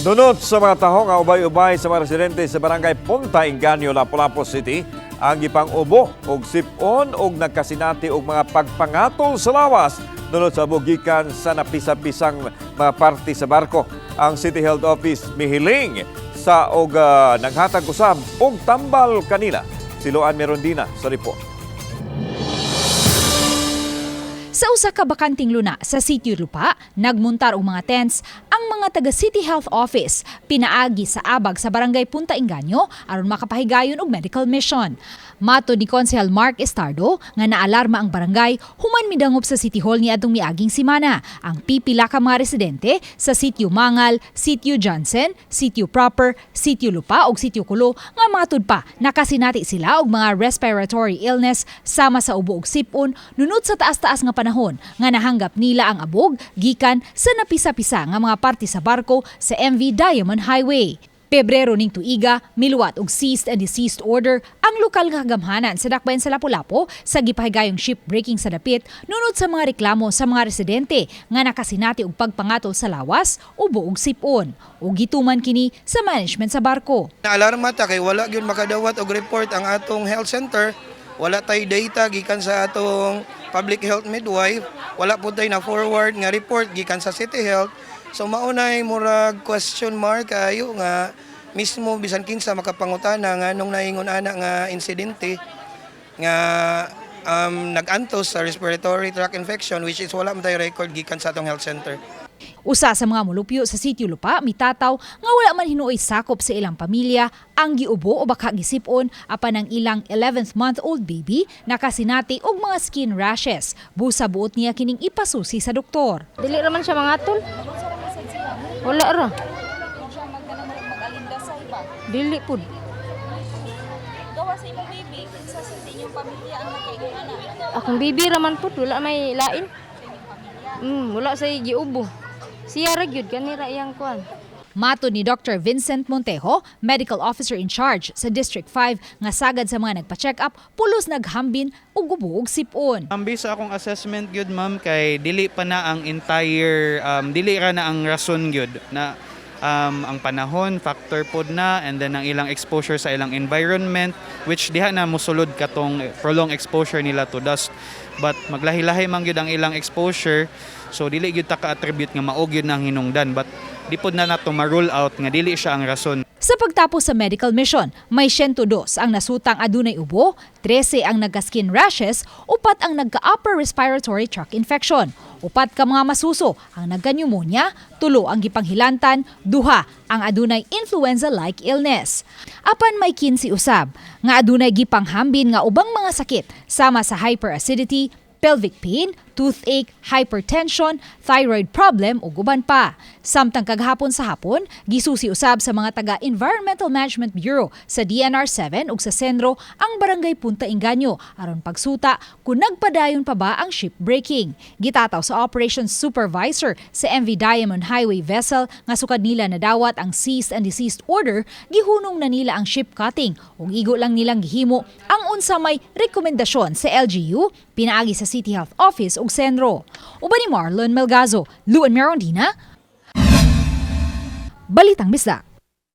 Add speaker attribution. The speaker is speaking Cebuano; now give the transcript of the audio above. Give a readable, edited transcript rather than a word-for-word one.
Speaker 1: Nunot sa mga taho nga ubay-ubay sa mga residente sa Barangay Punta Inganyo, Lapu-Lapu City, ang gipang-ubo og sipon og nagkasinati og mga pagpangatol sa lawas nunot sa abo gikan sa napisa-pisang mga parte sa barko. Ang City Health Office mihiling sa og naghatag usab og tambal kanila. Si Luan Merondina sa report.
Speaker 2: Sa usa ka bakanting luna sa Sitio Lupa, nagmuntar og mga tents ang mga taga City Health Office pinaagi sa abag sa Barangay Punta Inganyo aron makapahigayon og medical mission. Matod ni Konsehal Mark Estardo nga naalarma ang barangay human midangop sa City Hall niadtong miaging simana ang pipila ka mga residente sa Sitio Mangal, Sitio Johnson, Sitio Proper, Sitio Lupa ug Sitio Kulo nga matud pa nakasinati sila og mga respiratory illness sama sa ubo ug sipon nunot sa taas-taas nga panahon nga nahanggap nila ang abog gikan sa napisa-pisa nga mga parte sa barko sa MV Diamond Highway. Pebrero ning tuiga, miluwat og cease and desist order ang lokal nga kagamhanan sa dakbayan sa Lapu-Lapu sa gipahigayong ship breaking sa dapit nunot sa mga reklamo sa mga residente nga nakasinati og pagpangatol sa lawas, ubo ug sipon. Ug gituman kini sa management sa barko.
Speaker 3: Naalarma ta kay wala gyud makadawat og report ang atong health center, wala tay data gikan sa atong public health midwife, wala pud tay na forward nga report gikan sa City Health. So maunay murag question mark kayo nga mismo bisan kinsa makapangutana nga nung naingon ana nga insidente nga nag-antos sa respiratory tract infection, which is wala man tay record gikan sa atong health center.
Speaker 2: Usa sa mga molupyo sa Sitio Lupa mitataw nga wala man hinuoy sakop sa ilang pamilya ang giubo o baka gisipon, apan ang ilang 11th month old baby nakasinati og mga skin rashes. Busa buot niya kining ipasusi sa doktor.
Speaker 4: Dili raman siya mangatol. Wala ra. Dili pud.
Speaker 5: Gawa sa imong baby, kinsa sa inyong pamilya ang nakaingon ana?
Speaker 4: Akong baby raman pud, wala may lain. Wala say giubo. Siya ra gyud kanira iyang kuan.
Speaker 2: Matod ni Dr. Vincent Montejo, medical officer in charge sa District 5, nga sagad sa mga nagpa-check up pulos naghambin og ubo ug sipon.
Speaker 6: Ang based sa akong assessment gyud, ma'am, kay dili pa na ang entire dili ra na ang rason gyud na ang panahon factor pod na, and then ang ilang exposure sa ilang environment, which diha na mosulod katong prolonged exposure nila to dust, but maglahi-lahi man gyud ang ilang exposure, so dili gyud ta ka-attribute nga mao gyud nang hinungdan, but di pod na nato ma-rule out nga dili siya ang rason.
Speaker 2: Sa pagtapos sa medical mission, may 102 ang nasutang adunay ubo, 13 ang nagka-skin rashes, 4 ang nagka-upper respiratory tract infection. 4 ka mga masuso ang nagka-pneumonia, 3 ang gipanghilantan, 2 ang adunay influenza-like illness. Apan may 15 usab nga adunay gipanghambin nga ubang mga sakit sama sa hyperacidity, pelvic pain, toothache, hypertension, thyroid problem ug uban pa. Samtang kagahapon sa hapon, gisusi usab sa mga taga Environmental Management Bureau sa DNR 7 ug sa CENRO ang Barangay Punta Inganyo aron pagsuta kung nagpadayon pa ba ang ship breaking. Gitataw sa operations supervisor sa MV Diamond Highway vessel nga sukad nila nadawat ang cease and desist order, gihunong na nila ang ship cutting ug igo lang nilang gihimo ang unsa may rekomendasyon sa LGU pinaagi sa City Health Office ug CENRO. Uban ni Marlon Melgazo, Luan Merondina, Balitang Bisdak.